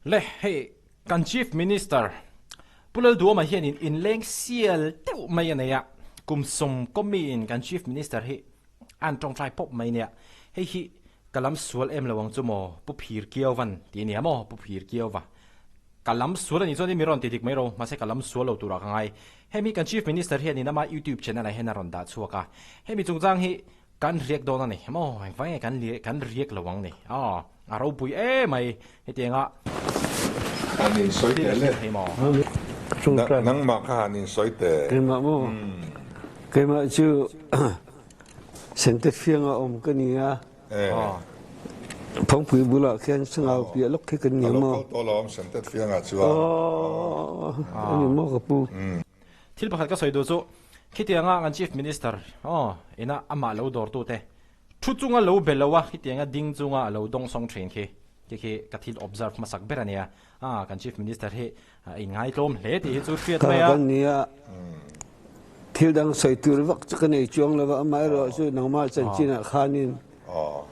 Le hei kan Chief Minister Pu Lalduama hianin inleng sial deuh mai a nei a, kum sawmkaw miin kan Chief Minister hi an tawngtai pawp mai nia. Hei hi ka lam sual em lo ang chu maw Pu Phir Kiauvan tih a nia maw Pu Phir Kiauva. Ka lam sual a nih chuan i mi rawn ti dik mai ro, mahse ka lam sual lo turah ka ngai. Hemi kan Chief Minister hianin ama YouTube channel ah hian a rawn dah chhuak a, hemi chungchang hi Kan riak dawn a ni maw? Engvang nge kan kan riak lo ang ni? Aw, a ropui em mai hetiang a. Han in sawi teh le. Nangmah kha han in sawi teh. Keimah maw? Keimah chu Sente fianga awm ka ni a. Phawngpui bulah khian sangau piah lawk khi kan ni maw? A lo kal tawh lo awm Sente fianga chuan. Aw, a ni maw ka pu? Thil pakhat ka sawi duh chu Khitianga kan Chief Minister aw ina amah lo dawrtute thu chunga lo be lo a, khitianga ding chunga a lo dawngsawng thin khi, khi khi ka thil observe hmasak ber a nia. A kan Chief Minister hi a inngaitlawm hle tih hi chu hriat mai a. Ka nia, thil dang sawi tur vak chu ka nei chuang lo va, amaherawhchu nangmah chanchinah khanin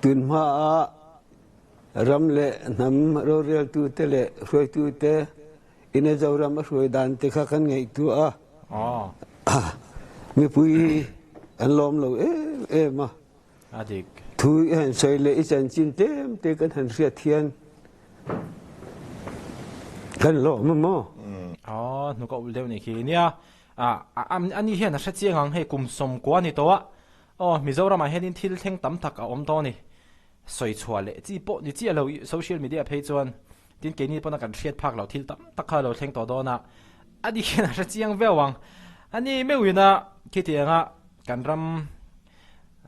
tunhma a ram leh hnam roreltute leh hruaitute Ina Zoram a hruai dan te kha kan ngaihtuah a, mipui an lawm lo em em a. Thu i han sawi leh i chanchin tlem te kan han hriat hian kan lawm a maw? Aw, hnuk a ulh deuh nih khi. Nia, ani hian a hre chiang ang hei kum 90 a ni tawh a. Aw, Mizoramah hianin thil thleng tam tak a awm tawh a ni. Sawi chhuah leh chi pawh ni chiah lo social media phei chuan Tin, keini pawna kan hriat phak loh thil tam tak kha a lo thleng tawh dawn a, a ni hian a hre chiang viau ang. A ni meuhin a khitianga kan ram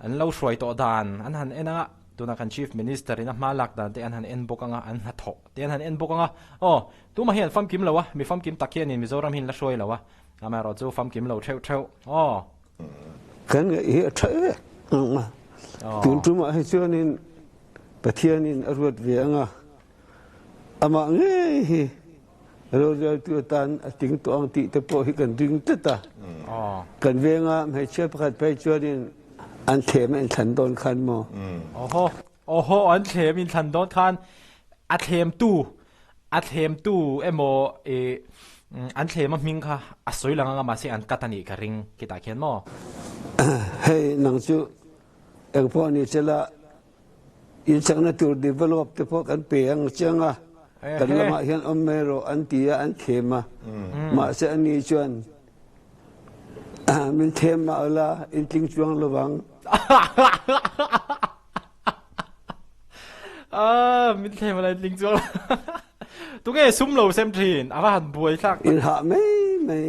an lo hruai tawh dan an han en anga, tuna kan Chief Minister in a hma lak dan te an han en bawk anga, an hnathawh te an han en bawk anga, aw, tumah hi an famkim lo a, mi famkim tak hianin Mizoram hi an la hruai lo a, amaherawhchu famkim lo theuh theuh, aw. Kan ngaih hi a tha em a, tun tumah hi chuanin Pathianin a ruat ve anga, Amah ngei hi roreltu atan a ting tawh ang tih te pawh hi kan ring tlat a. Kan venga hmeichhia pakhat phei chuanin an thlem a inthlan dawn khan maw? Awhaw, awhaw an thlem inthlan dawn khan a thlemtu, a thlemtu emaw ih an thlem a hming kha a sawi lang anga mahse an cut a nih ka ring khitah khian maw? Hei nang chu engpawh ni sela Inchakna tur develop te pawh kan pe ang chiang a, kan lamah hian awm mai rawh an ti a, an thlem a. Mahse ani chuan min thlem mah ula in tling chuang lo vang. Min thlem ula in tling chuang lo. Tunge sum lo sem thin, a va han buai thlak tak. In hah mai mai,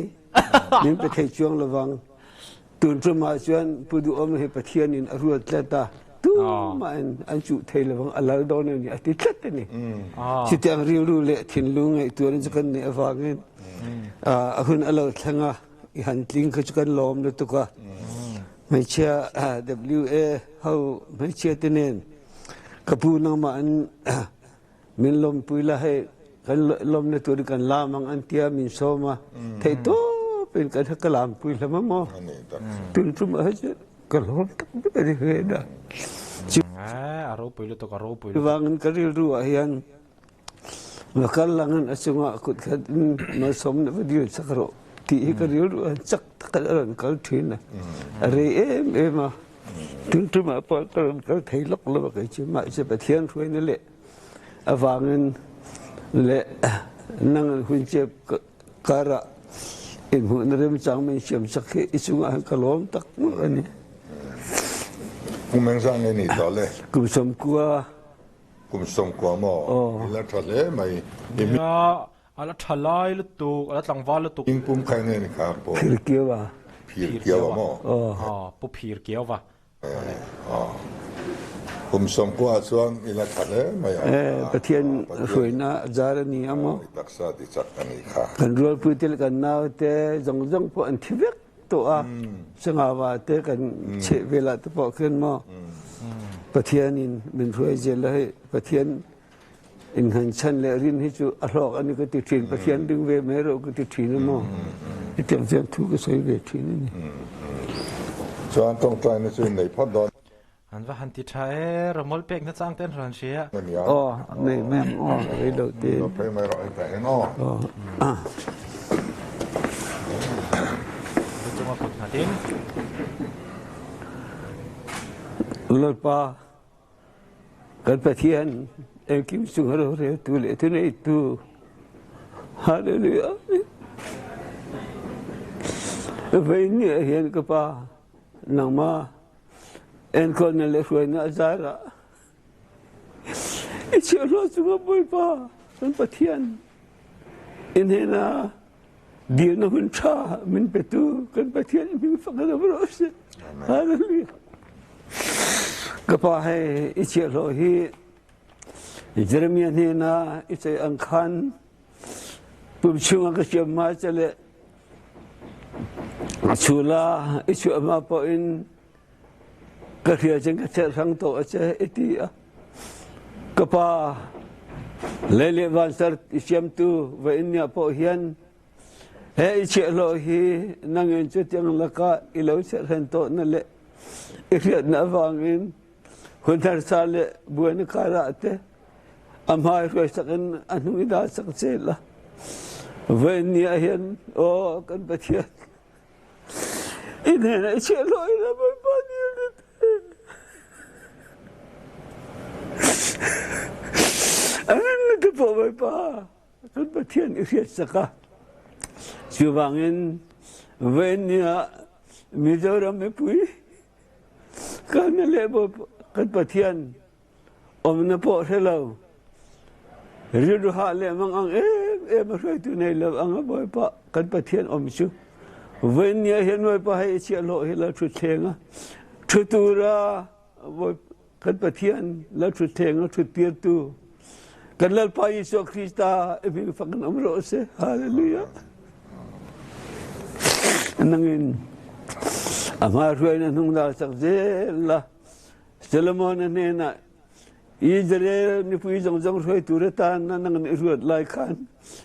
min pe thei chuang lo vang. Tun ṭumah chuan Pu Duhawm hi Pathianin a ruat tlat a, tumahin an chuh thei lovang, a lal dawn a ni a ti tlat a ni. Chutiang rilru leh thinlung ngaihtuahna chu kan neih avangin a hun a lo thleng a, i han tling kha chu kan lawm lutuk a. Hmeichhia WA ho hmeichhia te nen ka pu nangmah an Min lawmpui la hei kan lawmna tur in kan lam ang an tia min sawm a theih tawp in kan ka lampui hlawm a maw tun tum ah hi chuan ka lawm tak vek a ni ve na. A ropui lutuk a ropui lutuk. Chuvangin ka rilru ah hian va kal langin a chungah kut khat in malsawmna va dil chak rawh tih hi ka rilru ah chak tak in a rawn kal thin a, a rei em em a tun tumah pawh ka rawn kal thei lawk lo a kei chu mahse Pathian hruaina leh Avangin leh nang an hun chep karah inhmuhna remchang min siamsak hi i chungah hian ka lawm tak ngawt a ni. Kum engzah nge ni tawh le? Kum 90. Kum 90 maw? I la tha hle mai. Nia, a la tha lai lutuk, a la tlangval lutuk. Hming pum kha enge ni kha pawh? Phirkiaua. Phirkiaua maw? Aw, Pu Phirkiaua. Kum 90 chuan i la tha hle mai a. Pathian hruaina a zar a ni a maw? I taksa ti chak a nih kha. Kan rualpuite leh kan naute zawng zawng pawh an thi vek tawh a, Sangava te kan chheh velah te pawh khian maw Pathianin min hruai zel a hei Pathian Innghanchan leh rin hi chu a hlawk a ni ka ti thin, Pathian ring ve mai rawh ka ti thin a maw? Hetiang chuan thu ka sawi ve thin a ni. Chuan tawngtaina chu in nei phawt dawn. An va han ti tha e, rawmawl pek na chang te an rawn hria. Aw, nei mai ang aw, rei lo te. Lo phei mai rawh heta hian aw. Aw. Lu chunga kut nghatin. Lalpa, kan Pathian engkim chunga roreltu leh thuneitu, Hallelujah. Vawiin hian ka pa nangmah Enkawlna leh hruaina a zarah i chhiahhlawh chungah Bawipa kan Pathian i hnenah dirna hun ṭha min petu kan Pathian i hming fak in um rawh seh. Hallelujah. Ka pa hei i chhiahhlawh hi Jeremiah hnenah i ceih ang khan pum chungah ka siam ma che le a chula i chuah ma pawh in ka hria cun ka cherhrang tawh a che i ti a ka pa lei le vansar i siamtu va in nia pawh hian he i chiahhlawh hi nangin cutiang lakah i lo cherhren tawh na le i hriatna avangin hun harsa le buaina karah te a hmai hruaisak in a hnung i dah sak che la vawiin ni ah hin aw kan Pathian i hnenah i chiahhlawh ila Bawipa nih a a rin te pawh Bawipa kan Pathian i hriat sak a chuvangin vawiin ni ah Mizoram mipui kan le kan Pathian Awmna pawh hre lo. Rilru hah leh mangang em em a hruaitu nei lo ang a Bawipa kan Pathian awm chu. Vawiin ni ah hian Bawipa hei i chhiahhlawh hi lo thutthleng a, thu tura kan Pathian lo thutthleng a thuttirtu kan Lalpa Isua Krista i hming fak in um rawh se. Hallelujah. Nangin a hma hruaina hnung dal sak zel la. Solomon-a hnenah, Israel mipui zawng zawng hruai tur atan nang nih ruat lai khan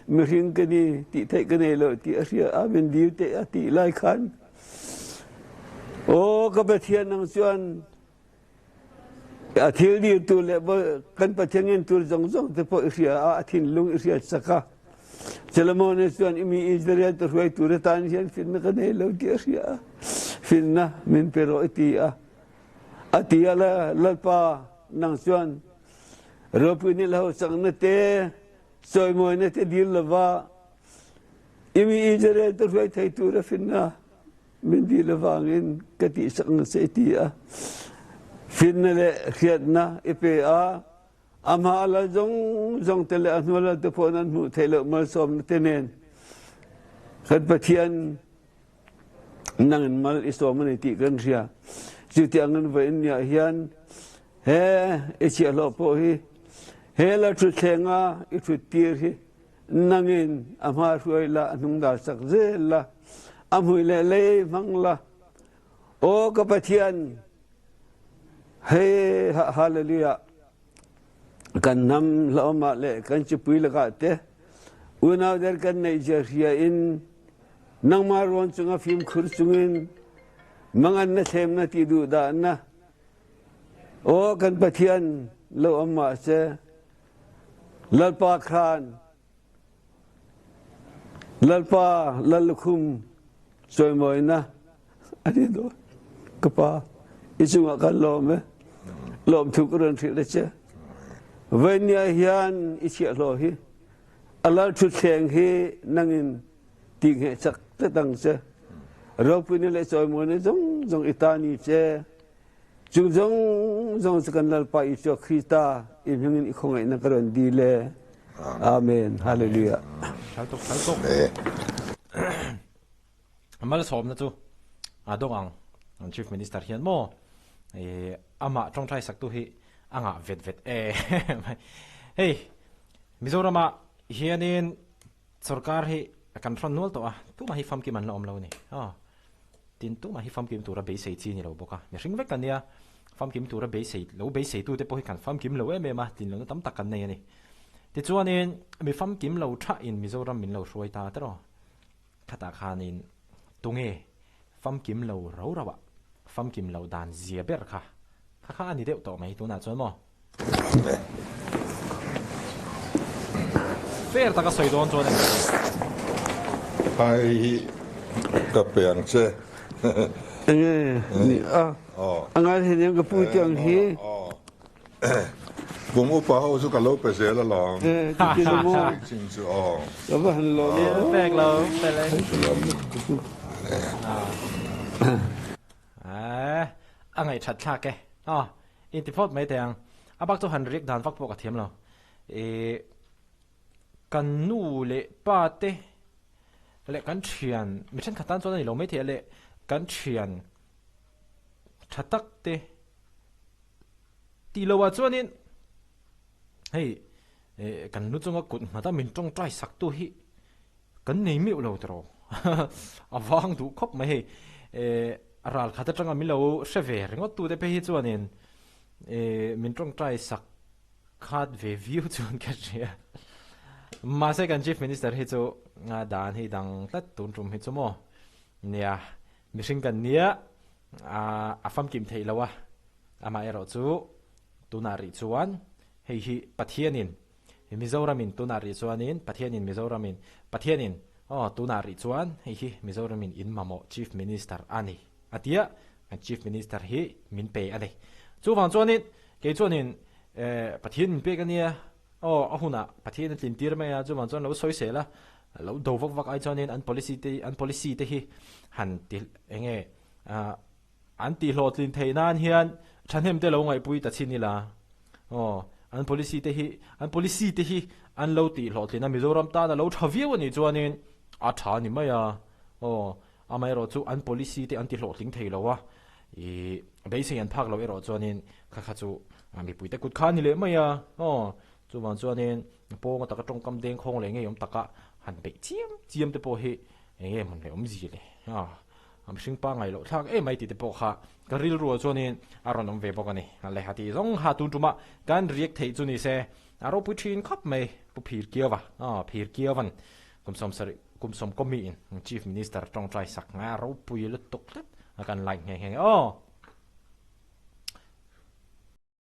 mihring ka ni tih theih ka nei lo tih a hria a min dil teh a tih lai khan Aw ka Pathian nang chuan a thil dirtu le kan Pathian ngen tur zawng zawng te pawh i hria a a thinlung i hriat sak a Solomon chuan i mi Israel te hruai tur atan hian finna ka nei lo tih a hria a finna min pe rawh i ti a A ti a le, Lalpa, nang chuan ropui ni lo chakna te, chawimawina te dil lova i mi Israel te hruai thei tura finna min dil avangin ka tihsak ang che i ti a. Finna le hriatna i pe a, a hma a lal zawng zawng te le a hnu a lal te pawh an hmuh theih loh malsawmna te nen kan Pathian nangin mal i sawm a ni tih kan hria. Chutiang in vawiin niah hian he i chhiahhlawh pawh hi he la thutthleng a i thut tir hi nangin a hma hruai la, a hnung dal sak zel la, a hmui leh lei hmang la. Aw ka Pathian, hei hallelujah kan hnam hlawm ah le kan cipui lakah te unau der kan neih zia hria in Nangmah ruang cungah fimkhur chungin mangan na thlem na ti duh dah na Aw kan Pathian lo om mah se Lalpa khan Lalpa lal lukhum cawimawina ani dawn ka pa i cungah kan lawm e lawmthu ka rawn hrilh a che Vainia hian i chiahhlawh hi a lal ṭhutthleng hi nangin ti nge chak te tang che ropui ni le chawimawi ni zong zong i ta ni che chung zong zong cu kan lalpa Isua Krista i hmingin i khawngaihna ka rawn di le amen hallelujah Thaltuk thaltuk malsawmna chu a dawng ang an chief minister hian maw amah tawngtai saktu hi a ngah vet vet e hei Mizorama hianin Sorkar hi kan hrawn nual tawh a, tumah hi famkim an la awm lo a ni. Aw, tin tumah hi famkim tura beisei chi a ni lo bawk a, mihring vek kan nia, famkim tura beisei lo beiseitute pawh hi kan famkim lo em em a, tlin lohna tam tak kan nei a ni. Tichuanin mi famkim lo thahin Mizoram min lo hruai ta teraw, khatah khanin tunge famkim lo rau rauah famkim loh dan zia ber kha. Kha kha a ni deuh tawh mai tunah chuan maw? Fair taka sawi dawn chuan a ni. Hai hi ka pe ang che. Enge ni a? A ngai thei nen ka pu te ang hi. Kum upa ho chu ka lo pe zel alawm. E, chuti lo maw? Chin chu aw. Ka va han lawm e. Pek lo, fel e. A ngaihthat thlak e. Aw, inti phawt mai teh ang. A bak chu han riak dan vak pawh ka thiam lo. Ih, kan nu leh pa te leh kan thian, mi thenkhat tan chuan a ni lo maithei a leh kan thian tha tak te tih loh ah chuanin hei kan lu chunga kut nghat a min tawngtai sak tu hi Kan nei meuh lo tawh a vang duh khawp mai hei. Ral khat atanga min lo hre ve ringawt tute phei hi chuanin min tawngtai sak khat ve viau chuan ka hria. Mahse kan Chief Minister hi chu dan hi dang tlat tun tum hi chu maw. Nia, mihring kan nia a famkim theih lo a, amaherawh chu tunah rih chuan hei hi Pathianin Mizoramin tunah rih chuanin Pathianin Mizoramin Pathianin aw tunah rih chuan hei hi Mizoramin in mamawh Chief Minister a ni a tia kan Chief Minister hi min pe a ni. Chuvang chuanin kei chuanin eh Pathian min pek a nia aw a hunah Pathian a tlin tir mai a chuvang chuan lo sawi sel a lo do vak vak ai chuanin an policy te an policy te hi han ti enge ah An tihhlawhtlin theih nan hian thahnem te lo ngaihpui ta chin ila. Aw, an policy te hi, an policy te hi an lo tihhlawhtlin a, Mizoram tan a lo tha viau a nih chuanin a tha a ni mai a. Aw, amaherawh chu an policy te an tihlawhtling thei lo a, ih, beisei an phak lo erawh chuanin kha kha chu mipuite kut kha a ni leh mai a. Aw, chuvang chuanin pawnga taka tawngkam dengkhawng leh ngeiawm taka han beih chiam chiam te pawh hi eng nge hmun leh awmzia le. Aw. A mihring pangngai loh thlak em mai tih te pawh kha ka rilruah chuanin a rawn awm ve bawk a ni. A lehkha tih zawng kha tun tumah kan riak theih chu ni se a ropui thin khawp mai Pu Phirkiauva aw Phirkiauva'n kum 70 kum 10 miin Chief Minister tawngtai sak a ropui lutuk tlat a kan like nghe nghe aw.